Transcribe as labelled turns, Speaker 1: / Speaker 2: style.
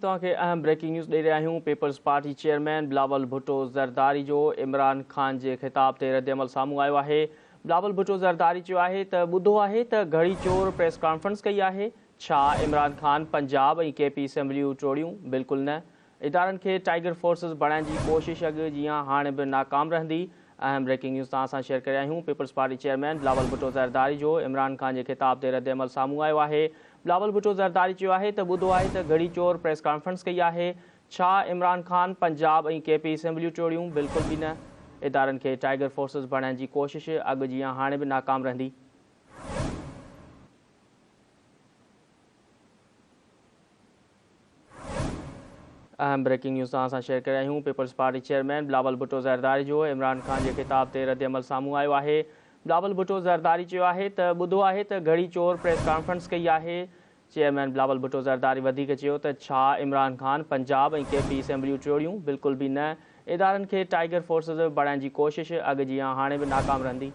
Speaker 1: توهان کي اهم بريڪنگ نيوز ڏئي رهيا آهيون. Peoples party chairman Bilawal Bhutto Zardari جو عمران خان جي خطاب تي ردعمل سامهون آيو آهي. بلاول ڀٽو زرداري چيو آهي ته ٻڌو آهي ته گهڙي چور پريس ڪانفرنس ڪئي آهي، ڇا عمران خان پنجاب ۽ ڪي پي اسيمبليون ٽوڙيون؟ بلڪل نه. ادارن کي ٽائيگر فورسز بڻائڻ جي ڪوشش اڳ جيان هاڻي به ناڪام رهندي. اهم بريڪنگ نيوز توهان سان شيئر ڪري رهيا آهيون. Peoples party chairman Bilawal Bhutto Zardari جو عمران خان جي خطاب تي ردعمل سامهون آيو آهي. بلاول ڀٽو زرداري چيو آهي ته ٻڌو آهي ته گهڙي چور پريس ڪانفرنس ڪئي آهي، ڇا عمران خان پنجاب ۽ ڪي پي اسيمبليون ٽوڙيون؟ بلڪل به نه. ادارن کي ٽائيگر فورسز بڻائڻ جي ڪوشش اڳ جيان هاڻي به ناڪام رهندي. اهم بريڪنگ نيوز توهان سان شيئر ڪري رهيا آهيون. Peoples party chairman Bilawal Bhutto Zardari جو عمران خان جي خطاب تي ردعمل سامهون آيو آهي. بلاول ڀٽو زرداري چيو آهي ته ٻڌو آهي ته گهڙي چور پريس ڪانفرنس ڪئي آهي. چيئرمين بلاول ڀٽو زرداري وڌيڪ چيو ته ڇا عمران خان پنجاب ۽ ڪي پي اسيمبليون ٽوڙيون؟ بلڪل به نه. ادارن کي ٽائيگر فورسز بڻائڻ جي ڪوشش اڳ جيان هاڻي به ناڪام رهندي.